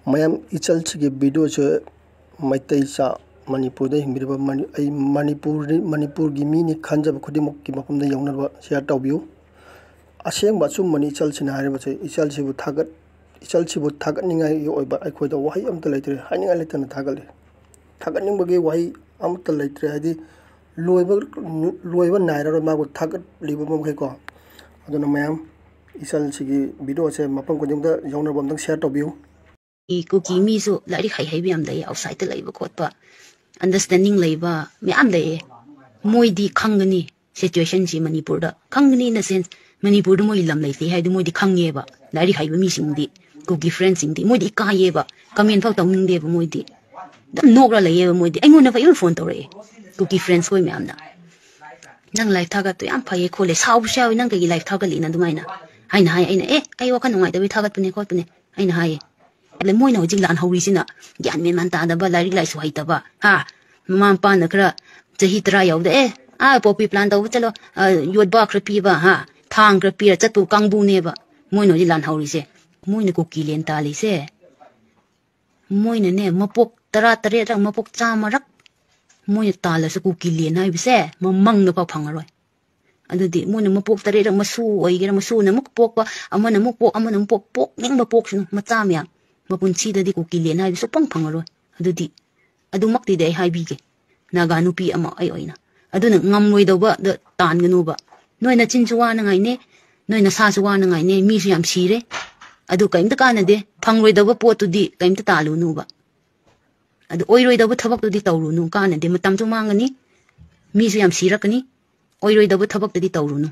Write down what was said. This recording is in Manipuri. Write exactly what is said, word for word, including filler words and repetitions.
ꯃꯌꯥꯝ, ꯏꯆꯜꯁꯤꯒꯤ ꯚꯤꯗꯤꯑꯣꯁꯦ ꯃꯩꯇꯩ ꯆꯥ ꯃꯅꯤꯄꯨꯔꯗ ꯍꯤꯡꯕꯤꯔꯤꯕ ꯃꯅꯤ-, ꯑꯩ ꯃꯅꯤꯄꯨꯔꯗꯤ, ꯃꯅꯤꯄꯨꯔꯒꯤ ꯃꯤꯅꯤ ꯈꯟꯖꯕ ꯈꯨꯗꯤꯡꯃꯛꯀꯤ ꯃꯐꯝꯗ ꯌꯧꯅꯕ ꯁꯤꯌꯥꯔ ꯇꯧꯕꯤꯌꯨ꯫ ꯑꯁꯦꯡꯕ ꯑꯆꯨꯝꯕꯅꯤ ꯏꯆꯜꯁꯤꯅ ꯍꯥꯏꯔꯤꯕꯁꯦ꯫ ꯏꯆꯜꯁꯤꯕꯨ ꯊꯥꯒꯠ-, ꯏꯆꯜꯁꯤꯕꯨ ꯊꯥꯒꯠꯅꯤꯡꯉꯥꯏꯒꯤ ꯑꯣꯏꯕ ꯑꯩꯈꯣꯏꯗ ꯋꯥꯍꯩ ꯑꯃꯠꯇ ꯂꯩꯇ꯭ꯔꯦ, ꯍꯥꯏꯅꯤꯡꯉꯥꯏ ꯂꯩꯇꯅ ꯊꯥꯒꯠꯂꯤ꯫ ꯊꯥꯒꯠꯅꯤꯡꯕꯒꯤ ꯋꯥꯍꯩ ꯑꯃꯠꯇ ꯂꯩꯇ꯭ꯔꯦ, ꯍꯥꯏꯗꯤ ꯂꯣꯏꯕ, ꯂꯣꯏꯕ ꯅꯥꯏꯔꯔꯣꯏ ꯃꯥꯕꯨ ꯊꯥꯒꯠꯂꯤꯕ ꯃꯈꯩꯀꯣ꯫ ꯑꯗꯨꯅ ꯃꯌꯥꯝ, ꯏꯆꯜꯁꯤꯒꯤ ꯚꯤꯗꯤꯑꯣꯁꯦ ꯃꯐꯝ ꯈꯨꯗꯤꯡꯗ ꯌꯧꯅꯕ ꯑꯝꯇꯪ ꯁꯤꯌꯥꯔ ꯇꯧꯕꯤꯌꯨ꯫ ꯀꯨꯀꯤ ꯃꯤꯁꯨ ꯂꯥꯏꯔꯤꯛ ꯍꯩ ꯍꯩꯕ ꯌꯥꯝ ꯂꯩꯌꯦ, ꯑꯥꯎꯠꯁꯥꯏꯗꯇ ꯂꯩꯕ ꯈꯣꯠꯄ, ꯑꯟꯗꯔꯁ꯭ꯇꯦꯟꯗꯤꯡ ꯂꯩꯕ ꯃꯌꯥꯝ ꯂꯩꯌꯦ꯫ ꯃꯣꯏꯗꯤ ꯈꯪꯒꯅꯤ ꯁꯤꯆꯨꯋꯦꯁꯟꯁꯤ ꯃꯅꯤꯄꯨꯔꯗ, ꯈꯪꯒꯅꯤ ꯏꯟ ꯗ ꯁꯦꯟꯁ ꯃꯅꯤꯄꯨꯔꯗ ꯃꯣꯏ ꯂꯝ ꯂꯩꯇꯦ ꯍꯥꯏꯕꯗꯤ ꯃꯣꯏꯗꯤ ꯈꯪꯉꯦꯕ꯫ ꯂꯥꯏꯔꯤꯛ ꯍꯩꯕ ꯃꯤꯁꯤꯡꯗꯤ, ꯀꯨꯀꯤ ꯐ꯭ꯔꯦꯟꯁꯤꯡꯗꯤ ꯃꯣꯏꯗꯤ ꯏꯀꯥꯏꯌꯦꯕ, ꯀꯃꯦꯟ ꯐꯥꯎ ꯇꯧꯅꯤꯡꯗꯦꯕ ꯃꯣꯏꯗꯤ꯫ ꯑꯗꯨꯝ ꯅꯣꯛꯔ ꯂꯩꯌꯦꯕ ꯃꯣꯏꯗꯤ꯫ ꯑꯩꯉꯣꯟꯗ ꯐꯥꯎ ꯏꯚꯟ ꯐꯣꯟ ꯇꯧꯔꯛꯑꯦ ꯀꯨꯀꯤ ꯐ꯭ꯔꯦꯟꯁ ꯈꯣꯏ ꯃꯌꯥꯝꯅ, "ꯅꯪ ꯂꯥꯏꯐ ꯊꯥꯒꯠꯇꯣ ꯌꯥꯝ ꯐꯩꯌꯦ ꯈꯣꯠꯂꯦ", ꯁꯥꯎꯕꯁꯨ ꯌꯥꯎꯋꯤ, "ꯅꯪ ꯀꯩꯒꯤ ꯂꯥꯏꯐ ꯊꯥꯒꯠꯂꯤꯅ?" ꯑꯗꯨꯃꯥꯏꯅ ꯍꯥꯏꯅ ꯍꯥꯏ꯫ ꯑꯩꯅ, "ꯑꯦ, ꯑꯩ ꯋꯥꯈꯜ ꯅꯨꯡꯉꯥꯏꯇꯕꯩ ꯊꯥꯒꯠꯄꯅꯦ ꯈꯣꯠꯄꯅꯦ" ꯑꯩꯅ ꯍꯥꯏꯌꯦ꯫ ꯑꯗ ꯃꯣꯏꯅ ꯍꯧꯖꯤꯛ ꯂꯥꯟꯍꯧꯔꯤꯁꯤꯅ ꯒ꯭ꯌꯥꯟ ꯃꯦꯟ ꯃꯥꯟ ꯇꯥꯗꯕ, ꯂꯥꯏꯔꯤꯛ ꯂꯥꯏꯁꯨ ꯍꯩꯇꯕ, ꯍꯥ? ꯃꯃꯥ ꯃꯄꯥꯅ ꯈꯔ ꯆꯍꯤ ꯇꯔꯥ ꯌꯧꯗ, "ꯑꯦ, ꯑꯥ, ꯄꯣꯄꯤ ꯄ꯭ꯂꯥꯟ ꯇꯧꯕ ꯆꯠꯂꯣ, ꯑ, ꯌꯣꯠꯕꯥ ꯈꯔ ꯄꯤꯕ, ꯍꯥ? ꯊꯥꯡ ꯈꯔ ꯄꯤꯔ ꯆꯠꯄ ꯀꯥꯡꯕꯨꯅꯦꯕ ꯃꯣꯏꯅ ꯍꯧꯖꯤꯛ ꯂꯥꯟꯍꯧꯔꯤꯁꯦ꯫ ꯃꯣꯏꯅ ꯀꯨꯀꯤ ꯂꯦꯟ ꯇꯥꯜꯂꯤꯁꯦ, ꯃꯣꯏꯅꯅꯦ, ꯃꯄꯣꯛ ꯇꯔꯥ ꯇꯔꯦꯠꯔꯛ, ꯃꯄꯣꯛ ꯆꯥꯝꯃꯔꯛ ꯃꯣꯏꯅ ꯇꯥꯜꯂꯁꯨ ꯀꯨꯀꯤ ꯂꯦꯟ ꯍꯥꯏꯕꯁꯦ ꯃꯃꯪꯗ ꯐꯥꯎ ꯐꯪꯉꯔꯣꯏ꯫ ꯑꯗꯨꯗꯤ ꯃꯣꯏꯅ ꯃꯄꯣꯛ ꯇꯔꯦꯠꯔꯛ, ꯃꯁꯨ ꯑꯣꯏꯒꯦꯔꯥ, ꯃꯁꯨꯅ ꯑꯃꯨꯛ ꯄꯣꯛꯄ, ꯑꯃꯅ ꯑꯃꯨꯛ ꯄꯣꯛ, ꯑꯃꯅ ꯑꯃꯨꯛ ꯄꯣꯛ, ꯄꯣꯛꯅꯤꯡꯕ ꯄꯣꯛꯁꯅꯨ, ꯃꯆꯥ ꯃꯌꯥꯝ꯫ ꯃꯄꯨꯟꯁꯤꯗꯗꯤ ꯀꯨꯀꯤ ꯂꯦꯟ ꯍꯥꯏꯕ ꯁꯨꯛꯐꯪ ꯐꯪꯉꯔꯣꯏ꯫ ꯑꯗꯨꯗꯤ ꯑꯗꯨꯃꯛꯇꯤꯗꯤ ꯑꯩ ꯍꯥꯏꯕꯤꯒꯦ, ꯅꯥꯒꯥ ꯅꯨꯄꯤ ꯑꯃ ꯑꯩ ꯑꯣꯏꯅ꯫ ꯑꯗꯨꯅ ꯉꯝꯂꯣꯏꯗꯧꯕꯗ ꯇꯥꯟꯒꯅꯨꯕ꯫ ꯅꯣꯏ ꯅꯆꯤꯟꯁꯨ ꯋꯥꯅꯉꯥꯏꯅꯦ, ꯅꯣꯏ ꯅꯁꯥꯁꯨ ꯋꯥꯅꯉꯥꯏꯅꯦ, ꯃꯤꯁꯨ ꯌꯥꯝ ꯁꯤꯔꯦ꯫ ꯑꯗꯨ ꯀꯔꯤꯝꯇ ꯀꯥꯟꯅꯗꯦ, ꯐꯪꯂꯣꯏꯗꯧꯕ ꯄꯣꯠꯇꯨꯗꯤ ꯀꯔꯤꯝꯇ ꯇꯥꯜꯂꯨꯅꯨꯕ꯫ ꯑꯗꯨ ꯑꯣꯏꯔꯣꯏꯗꯕ ꯊꯕꯛꯇꯨꯗꯤ ꯇꯧꯔꯨꯅꯨ, ꯀꯥꯟꯅꯗꯦ, ꯃꯇꯝꯁꯨ ꯃꯥꯡꯒꯅꯤ, ꯃꯤꯁꯨ ꯌꯥꯝ ꯁꯤꯔꯛꯀꯅꯤ꯫ ꯑꯣꯏꯔꯣꯏꯗꯕ ꯊꯕꯛꯇꯗꯤ ꯇꯧꯔꯨꯅꯨ꯫